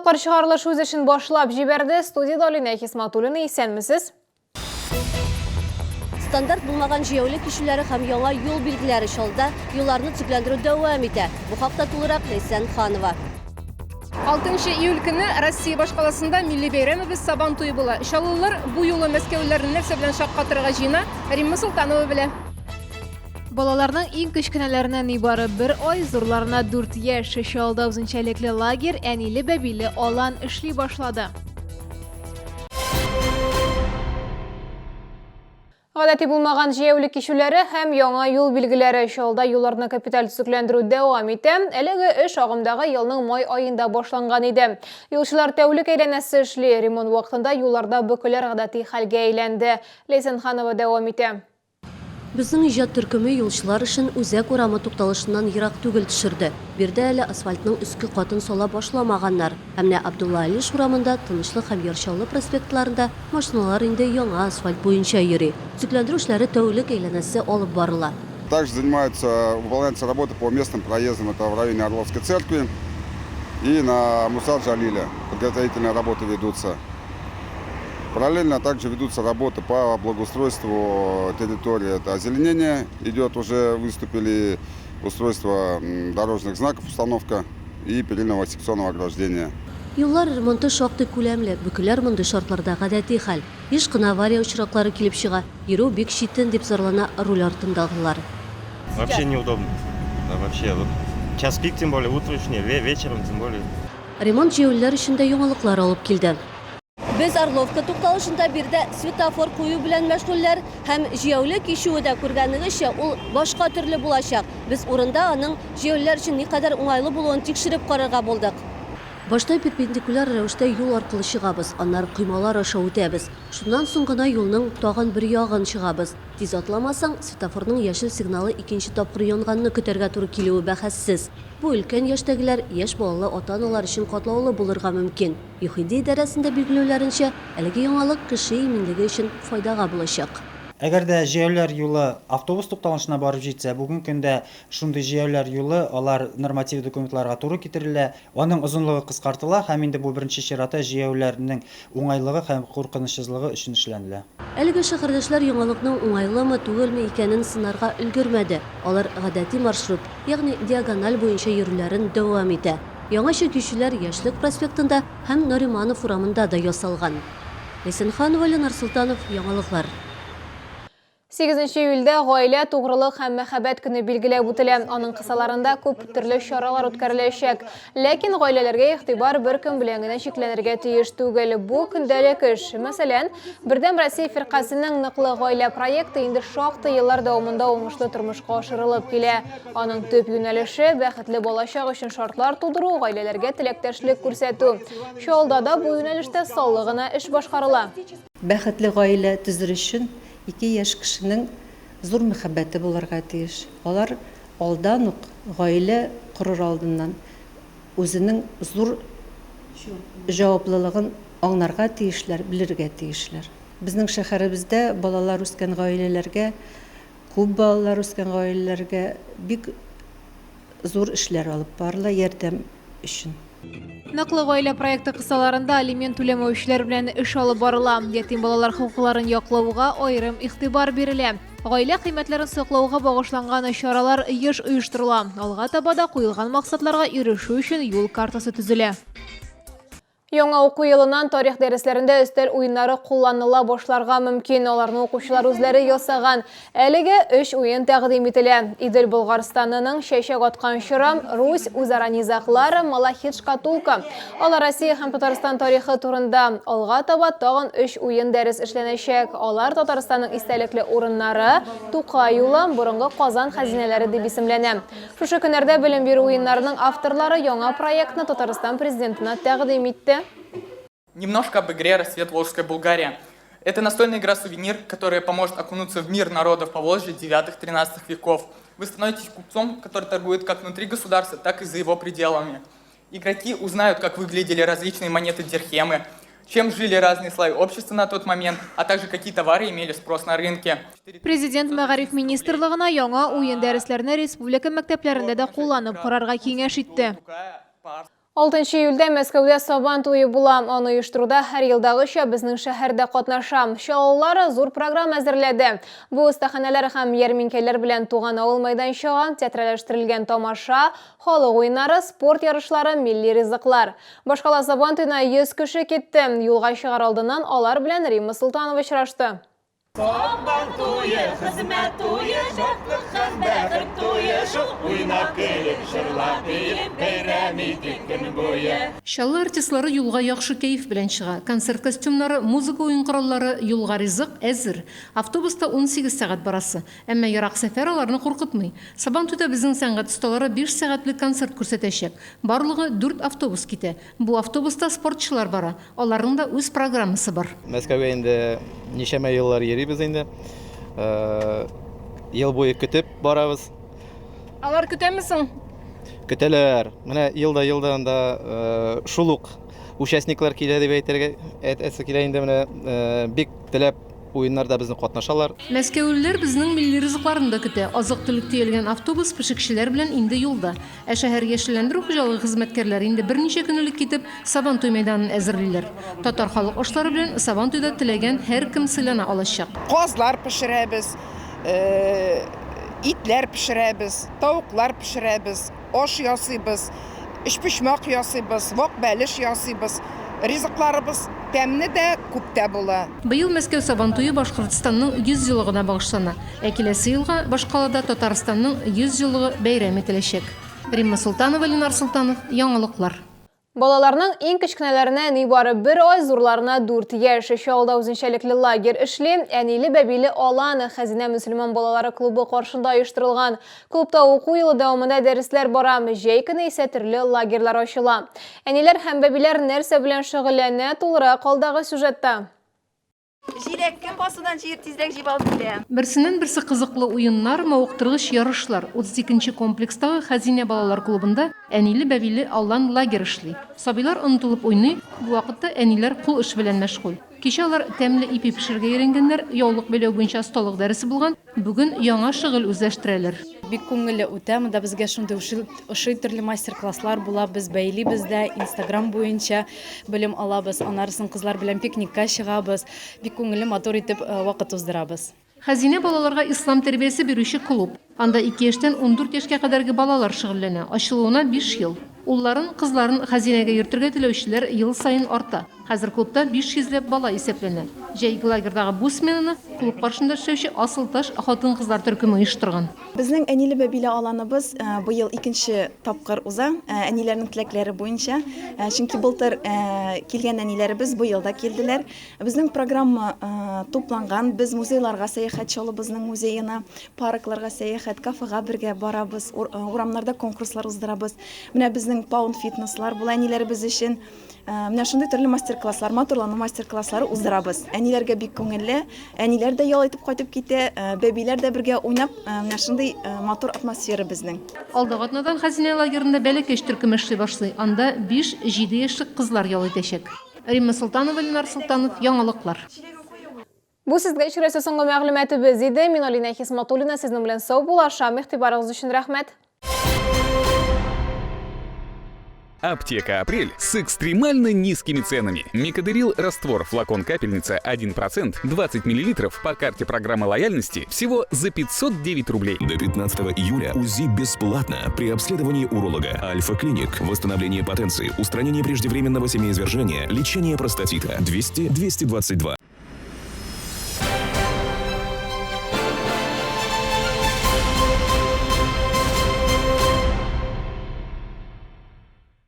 Яңалыклар чыгарылыш үз эшен башлап җибәрде. Студиядә Алинә Хисматуллина, исәнмесез. Стандарт булмаган җәяүле кичүләре һәм яңа юл билгеләре Чаллыда юлларны төзекләндерү дәвам итә. Бу хакта тулырак Ләйсән Ханова. 6 июль көнне Россия башкаласында милли бәйрәмебез Сабан туе була. Чаллылылар бу юлы мәскәүлеләрне нәрсә белән шаккатырырга җыена, Римма Солтанова белә. Балаларның иң кечкенәләренә нибары бер ай, зурларына дүрт яшь. Чаллыда үзенчәлекле лагерь Әниле-бәбиле алан эшли башлады. Гадәти булмаган җәяүле кичүләре һәм яңа юл билгеләре. Чаллыда юлларны капиталь төзекләндерү дәвам итә. Әлеге эш агымдагы елның май аенда башланган иде. Юлчылар тәүлек әйләнәсе эшли. Ремонт вакытында юлларда бөкеләр гадәти хәлгә әйләнде. Ләйсән Ханова дәвам итә. Безнең иҗат төркеме юлчылар эшен Үзәк урамы тукталышыннан ерак түгел төшерде. Биредә әле асфальтның өске катын сала башламаганнар. Ә менә Абдулла Алиш урамында, Тынычлык һәм Яр Чаллы проспектларында машиналар инде яңа асфальт буенча йөри. Төзекләндерү эшләре тәүлек әйләнәсе алып барыла. Также занимаются, выполняются работы по местным проездам, это в районе Орловской церкви и на Муса Джалиля подготовительные работы ведутся. Параллельно также ведутся работы по благоустройству территории. Это озеленение идет, уже выступили устройство дорожных знаков, установка и перильного секционного ограждения. Юллар ремонты шактый күләмле, бөкеләр мондый шартларда гадәти хәл. Еш кына авария очраклары килеп чыга, йөрү бик читен, дип зарлана руль артындагылар. Вообще неудобно. Да, вообще. Вот час пик, тем более, утренний, вечером, тем более. Ремонт җәяүлеләр өчен дә яңалыклар алып килде. Без Орловка тукталышында биредә светофор кую белән мәшгульләр һәм җәяүле кичүе дә күргәнегезчә, ул башка төрле булачак. Без урында аның җәяүлеләр өчен никадәр уңайлы булуын тикшереп карарга булдык. Башта перпендикуляр рәвештә юл аркылы чыгабыз, аннары коймалар аша үтәбез. Шуннан соң гына юлның тагын бер ягын чыгабыз. Тиз атламасаң, светофорның яшел сигналы икенче тапкыр янганны көтәргә туры килүе бәхәссез. Бу өлкән яшьтәгеләр, яшь балалы ата-аналар өчен катлаулы булырга мөмкин. ЮХИДИ идарәсендә билгеләүләренчә, әлеге яңалык кеше иминлеге өчен файдага булачак. Әгәр дә җәяүлеләр юлы автобус тукталышына барып җитсә, бүгенге көндә шундый җәяүлеләр юлы, алар норматив документларга туры китерелә, аның озынлыгы кыскартыла һәм инде бу беренче чиратта җәяүлеләрнең уңайлыгы һәм куркынычсызлыгы өчен эшләнелә. Әлеге шәһәрдәшләр яңалыкның уңайлымы, түгелме икәнен сынарга өлгермәде, алар гадәти маршрут, ягъни диагональ буенча йөрүләрен дәвам итә. Яңача кичүләр Яшьлек проспектында һәм Нариманов урамында да ясалган. Ләйсән Ханова, Ленар Солтанов, Яңалыклар. Сигезенче июльдә Гаилә, тугрылык һәм мәхәббәт көне билгеләп үтелә. Аның кысаларында күп төрле чаралар үткәреләчәк. Ләкин гаиләләргә игътибар бер көн белән генә чикләнергә тиеш түгел. Бу, көндәлек эш. Мәсәлән, Бердәм Россия фиркасенең Ныклы гаилә проекты инде шактый еллар дәвамында уңышлы тормышка ашырылып килә. Аның төп юнәлеше, бәхетле балачак өчен шартлар тудыру, гаиләләргә теләктәшлек күрсәтү. Чаллыда да бу юнәлештә саллы гына эш башкарыла. Бәхетле гаилә төзер өчен ике яшь кешенең зур мәхәббәте булырга тиеш. Алар алдан ук, гаилә корыр алдыннан, үзенең зур җаваплылыгын аңларга тиешләр, белергә тиешләр. Безнең шәһәребездә балалар үскән гаиләләргә, күп балалар үскән гаиләләргә бик зур эшләр алып барыла ярдәм өчен. Ныклы гаилә проекты кысаларында алимент түләмәүчеләр белән эш алып барыла. Ятим балалар хокукларын яклауга аерым игътибар бирелә. Гаилә кыйммәтләрен саклауга багышланган чаралар еш оештырыла. Алга таба да куелган максатларга ирешү өчен юл картасы төзелә. Яңа уку елыннан тарих дәресләрендә өстәл уеннары кулланыла башларга мөмкин. Аларны укучылар үзләре ясаган. Әлеге өч уен тәкъдим ителә. Идел Болгарстанының чәчәк аткан чоры, Русь, үзара низаглар, Малахит шкатулка. Алар Россия һәм Татарстан тарихы турында. Алга таба тагын өч уен дәрес эшләнәчәк. Алар Татарстанның истәлекле урыннары, Тукай юлы, борынгы Казан хәзинәләре дип исемләнә. Шушы көннәрдә белем бирү уеннарының авторлары яңа проектны Татарстан Президентына тәкъдим итте. Немножко об игре Рассвет Волжская Булгария. Это настольная игра-сувенир, которая поможет окунуться в мир народов Поволжья 9-13 веков. Вы становитесь купцом, который торгует как внутри государства, так и за его пределами. Игроки узнают, как выглядели различные монеты дирхемы, чем жили разные слои общества на тот момент, а также какие товары имели спрос на рынке. Президент Мәгариф министрлыгына яңа уен дәресләрне республика мәктәпләрендә дә кулланып карарга киңәш итте. Алтынчы июльдә Мәскәүдә Сабан туе була. Аны оештыруда һәр елдагыча безнең шәһәр дә катнаша. Чаллылар зур программа әзерләде. Бу остаханәләр һәм ярминкәләр белән туган авыл мәйданчыгы, театральләштерелгән тамаша, халык уеннары, спорт ярышлары, милли ризыклар. Башкала Сабан туена 100 кеше китте. Юлга чыгар алдыннан алар белән Римма Солтанова очрашты. Сабан туе, хезмәт туе, шатлык һәм бәхет туе шул. Уйнап, көлеп, җырлап, биеп, бәйрәм итик көн буе. Чаллы артистлары юлга яхшы кәеф белән чыга. Концерт костюмнары, музыка уен кораллары, юлга ризык әзер. Автобуста 18 сәгать барасы. Әмма ерак сәфәр аларны куркытмый. Сабантуйда безнең сәнгать осталары биш сәгатьлек концерт күрсәтәчәк. Барлыгы дүрт автобус китә. Бу автобуста спортчылар бара. Аларның да үз программасы бар. Мәскәүгә инде ничәмә еллар йөрибез инде. Ел буе көтеп барабыз. Алар көтәме соң? Көтәләр. Менә ел да елда анда шул ук участниклар килә дип әйтергә әйтәсе килә инде менә бик теләп уеннарда безне катнашалар. Мәскәүлеләр безнең милли ризыкларны да көтә. Азык-төлек төялгән автобус пешекчеләр белән инде юлда. Ә шәһәр яшелләндерү хуҗалыгы хезмәткәрләре инде берничә көн элек китеп, Сабантуй мәйданын әзерлиләр. Татар халык ашлары белән Сабантуйда теләгән һәркем сыйлана алачак. Казлар пешерәбез, итләр пешерәбез, тавыклар пешерәбез, аш ясыйбыз, өчпочмак ясыйбыз, вак бәлеш ясыйбыз. Ризыкларыбыз тәмле дә, күп тә була. Быел Мәскәү Сабантуе Башкортстанның 100 еллыгына багышлана. Ә киләсе елга башкалада Татарстанның 100 еллыгы бәйрәм ителәчәк. Римма Солтанова, Ленар Солтанов, Яңалыклар. Балаларның иң кечкенәләренә нибары бер ай, зурларына дүрт яшь. Чаллыда үзенчәлекле лагерь эшли. Әниле-бәбиле алан Хәзинә мөселман балалары клубы каршында оештырылган. Клубта уку елы дәвамында дәресләр бара, җәй көне исә төрле лагерьлар ачыла. Әниләр һәм бәбиләр нәрсә белән шөгыльләнә, тулырак алдагы сюжетта. Җиләк кем басудан җыеп тизрәк җыеп алып килә? Берсеннән-берсе кызыклы уеннар, мавыктыргыч ярышлар. 32 нче комплекстагы Хәзинә балалар клубында әниле-бәбиле Алан лагерь эшли. Сабыйлар онытылып уйный, бу вакытта әниләр кул эше белән мәшгуль. Кичә алар тәмле ипи пешерергә өйрәнгәннәр, яулык бәйләү буенча осталык дәресе булган, бүген яңа шөгыль үзләштерәләр. Бик күңелле үтә, монда безгә шундый ошый, төрле мастер-класслар була, без бәйлибез дә, инстаграм буенча белем алабыз, аннары соң кызлар белән пикникка чыгабыз, бик күңелле, матур итеп вакыт уздырабыз. Хәзинә балаларга ислам тәрбиясе бирүче клуб. Анда ике яшьтән 14 яшькә кадәрге балалар шөгыльләнә. Ачылуына биш ел. Улларын, кызларын Хәзинәгә йөртергә теләүчеләр ел саен арта. Хәзер клубта 500 ләп бала исәпләнә. Җәйге лагерьдагы бу сменаны клуб каршында эшләүче Асылташ хатын-кызлар төркеме оештырган. Безнең әниле-бәбиле аланыбыз быел икенче тапкыр уза, әниләрнең теләкләре буенча. Чөнки былтыр килгән әниләребез быел да килделәр. Безнең программа тупланган. Без музейларга сәяхәт, Чаллыбызның музеена, паркларга сәяхәт, кафега бергә барабыз, урамнарда конкурслар уздырабыз. Менә безнең паунд фитнеслар була әниләребез өчен. Менә шундый төрле мастер-класслар, матурлану мастер-класслары уздырабыз. Әниләргә бик күңелле, әниләр дә ял итеп кайтып китә, бәбиләр дә бергә уйнап, менә шундый матур атмосфера безнең. Алдагы атнадан Хәзинә лагерында Бәләкәч төркеме эшли башлый. Анда биш-җиде яшьлек кызлар ял итәчәк. Римма Солтанова, Ленар Солтанов, Яңалыклар. Бу сезгә эчерәсе соңгы мәгълүматыбыз иде. Мин Алинә Хисматуллина сезнең белән сау булашам. Игътибарыгыз өчен рәхмәт. Аптека «Апрель» с экстремально низкими ценами. Микадерил раствор, флакон капельница 1%, 20 мл по карте программы лояльности всего за 509 рублей. До 15 июля УЗИ бесплатно при обследовании уролога. Альфа-клиник. Восстановление потенции, устранение преждевременного семяизвержения, лечение простатита. 200 222.